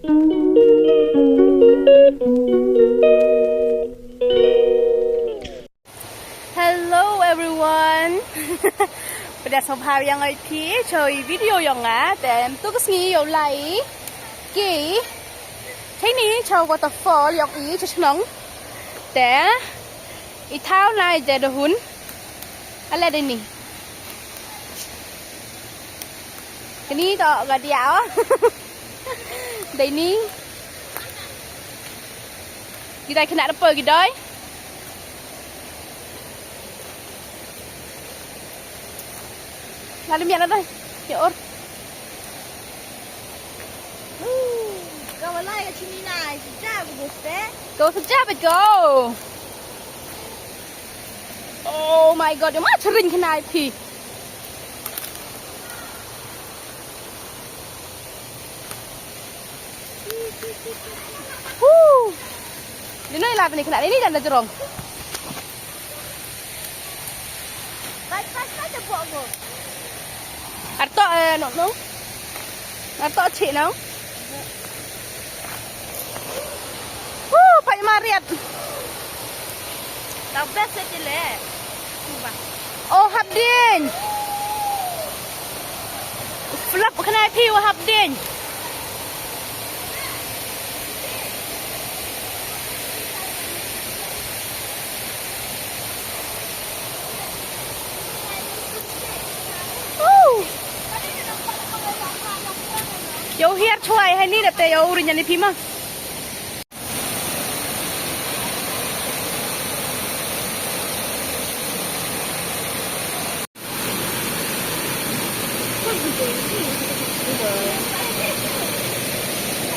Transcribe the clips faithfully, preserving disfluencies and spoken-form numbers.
Hello everyone. Pdiang sngewbha ïa ngi ïa phi sha i video jong nga. Te mynta ka sngi ïa u lai ki. Te ini sha waterfall jong i sha shnong. Te i thaw nai te da hun. Ale dei ni. Kini to ga dia. Dei ni. Ki dei khynnah da poi ki dei. Lalu mian ada. Ya or. Ka walai ka chini na, sejak aku boste. Go sejak go. Oh my God, ma chering khynnah phi. Woo. Dino ila bini khynnah ini dan da jrong. Pas pas pas tepuk aku. Arto eh no no. Arto cik no. Woo, pai mariat. Tau best aja le. Cuba. Oh, hapdin. Flop kena pi wa hapdin. Woo. Yo hiar chuai hai ni dap te yo rin yani pima.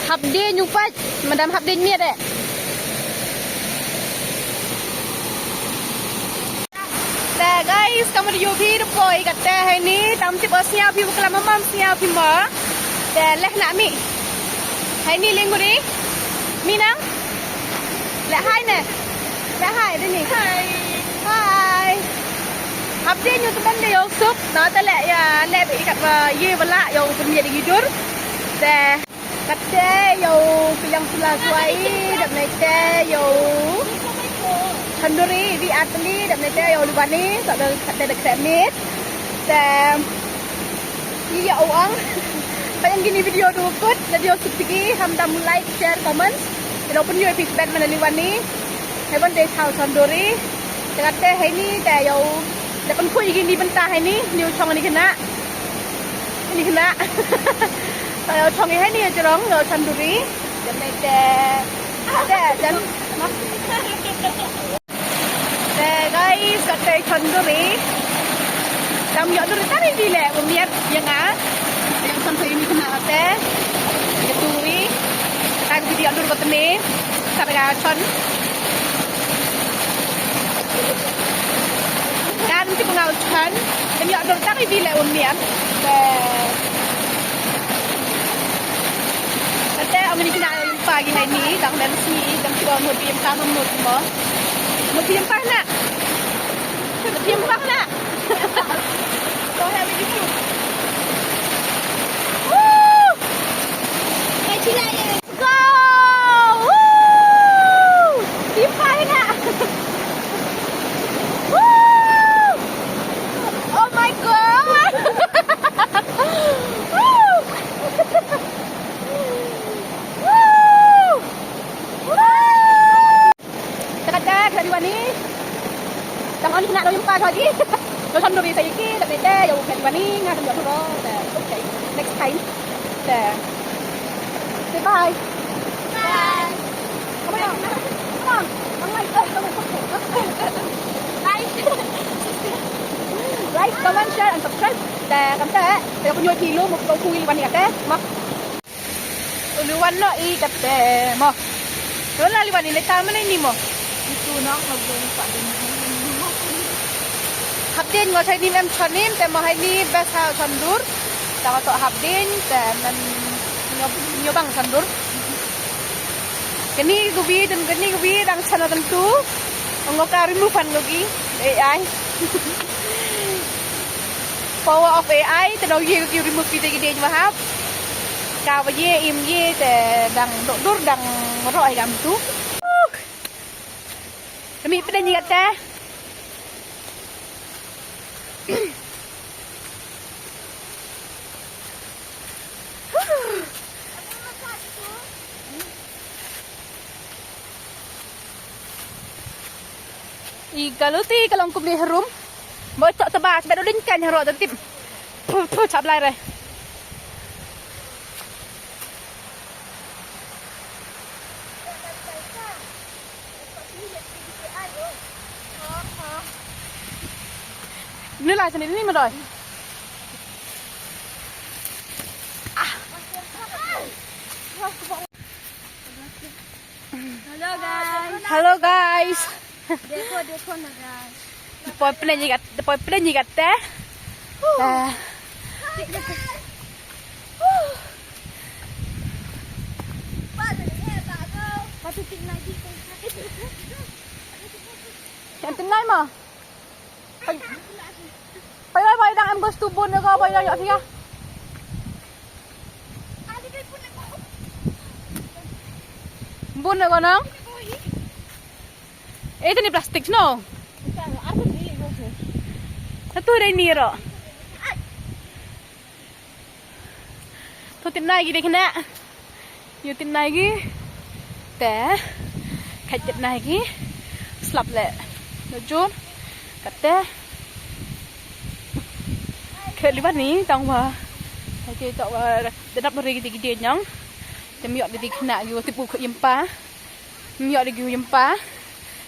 Hapdin u pat, madam hapdin miet eh. Te guys, ka mut ïohi da poi kata haini, tam tip o sñiaw phi u klam mam sñiaw phi mo. Te leh na mi. Haini linguri. Mi nang. Leh hai ne. Leh hai dini. Hai. Hai. Hapdin ïohi tu kan de ïoh suk. Na te leh ïa leh bi kat ba ye bala ïoh u pynmiet ïa ki dur. Te Kate ïa u piliang sula suai dap nai te ïa u tandoori ri atli dap nai te ïa u liwani sa da kate da kate mit. Te ïa u ang. Ba yang kini video tu kut na dio suk tiki ham dam like, share, comment. Ïa u pynïoh phi sbet mana liwani. Heaven day thaw tandoori. Te kate haini te ïa u da pynkhuid ïa kini bynta haini ni u chong ni kena. Ni kena. Ïa u chong ïa haini ïa jrong ïa u tandoori. Jam nai te. Te jan. Te guys kate tandoori. Tam ïa tandoori tari di le u miat ïa nga. Ïa u chong ïa ni kena te. Ïa tu wi. Kan ki ïa tandoori ko tene. Kata ka chon. Kan ti pengau chan. Kan ïa dor tang i bi le un mian. Te. Kate ong ni kena lim pa gi hai ni, dang dan si, dang ti ba mut bi em pa mut mo. Mut bi em pa na. Mut bi em pa na. Go ahead with you. Woo! Go! Woo! Di pa ina. Woo! Oh my God! Woo! Woo! Woo! Takada kena diwani. Tang ani kena doyum pa lagi. Dosan duri saya ki, tapi te, yo kena diwani, ngan kena duro. Okay, next time. Te. Say bye. Bye. Come on. Come on. Come on. Like, comment, share, and subscribe. Te, kam te, te ko nyoi kilo, mo ko kuwi wan ya te. Mak. Ulu wan no i kate mo. Ulu wan i le ta mane ni mo. Itu no ngabung pa den. Hapdin ngo thai ni mem chonim te mo hai ni best ha chondur. Ta to hapdin te men nyo nyo bang chondur. Kani gubi dun kani gubi dang chana tentu. Ngo ka remove an gubi A I. Power of A I te no ye gubi remove pi te gede jwa hap. Ka ba ye im ye te dang dok dur dang roh ai gam tu. Kami pede ni kata. I kaluti kalong kumni harum. Bo chok taba sebab dudin kan haro tatip. Pu pu chap lai re. Ni lai sini ni madoi. Hello guys. Hello guys. Dekho dekho na guys. Poi pene ni kat, poi pene ni kat te. Ah. Yang tenai ma. Pai pai pai dang em gos tu bun ko pai dang ya. Bun ko nang. Eh, tani plastik no. Satu ada ini ro. To tip nai gi dei kane. Yu tip nai gi. Te. Khat tip nai gi. Slap le. No jur. Kate. Khe libat ni tang wa. Hai te to wa. Denap ri gi dei nyang. Te miok dei kane yu tip u khe impa. Miok dei gi impa.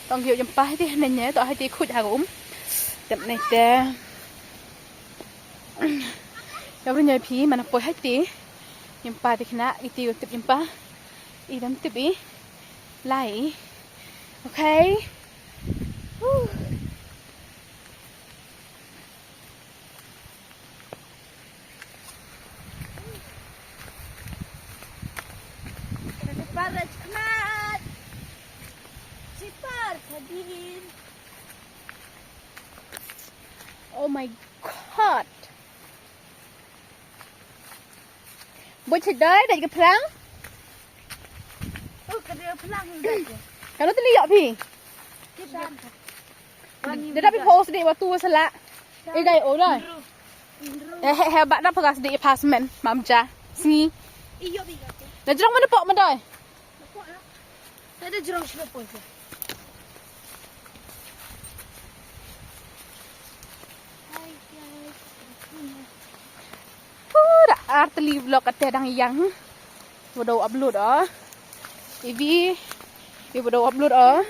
Tang gi impa hai te ne ne to hai te khuj ha um. Tip nai te. Ïa u rynñioi phi mana poi hai te. Ïa mpa te khynnah iti u tip ïa mpa. I dam tip i. Lai i. Okay. Woo. Para jkmat. Sipar kadin. Oh my God. Boi chedai dai ka plang. Oh, ka dei plang dai. Kalau tadi yak pi. Kita. Dada pi pos di waktu sala. Eh, gai oh dai. Eh, he he bak da pagas di pasmen mam ja. Sngi. Iyo bi. Da jrong mana pok madai. Ada jrong sila pun. Pura arteli vlog kata dang yang. Bodo upload ah. Ivi. Ivi bodo upload ah.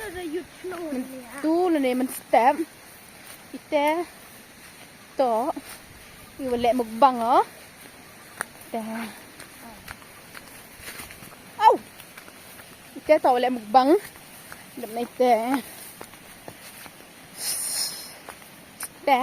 Tu lene men step. Ite. To. Iwa leh mukbang oh. Te. Au. Ite to leh mukbang. Dep na ite. Te.